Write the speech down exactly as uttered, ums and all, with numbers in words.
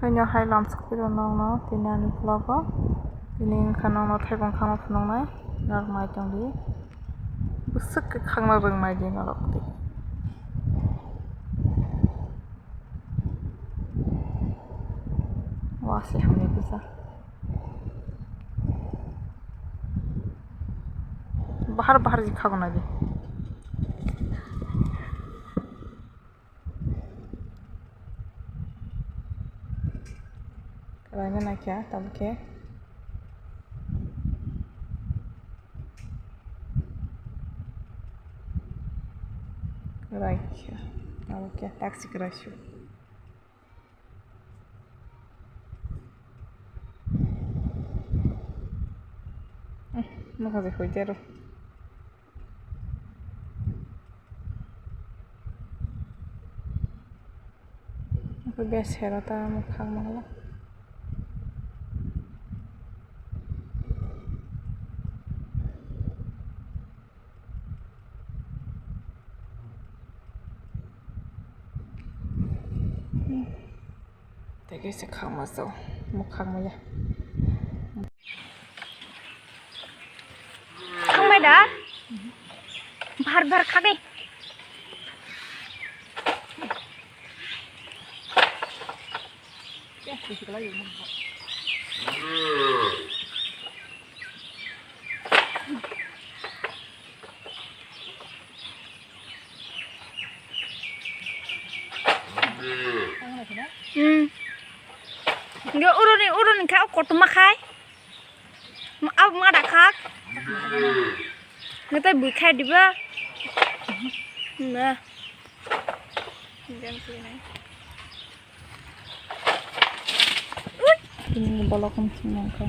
Haino hai lamsok phiro nokno tini ani vlog o. Tini wngkha nokno thaibong khama phunuknai. Norok nai tongdi. Bwswk khe khakna rwngmai di norok tei. Wa se hamya kisa. Bahar bahar ji khakna di. Raina naikha, tabukhe. Raikha, tabukhe, taksik raisuk. Nokha je hoite aro. Bes hera ta mukhang mangla. Tei kaisa khakma chao, mukhang maya. Khangbai da? Bhar bhar khabe. Hmm. Yo uroni, uroni kha kotorma khai. Ab mada khak. Ngetai bui khai diba. Na. Ini bolok kong sing nang kha.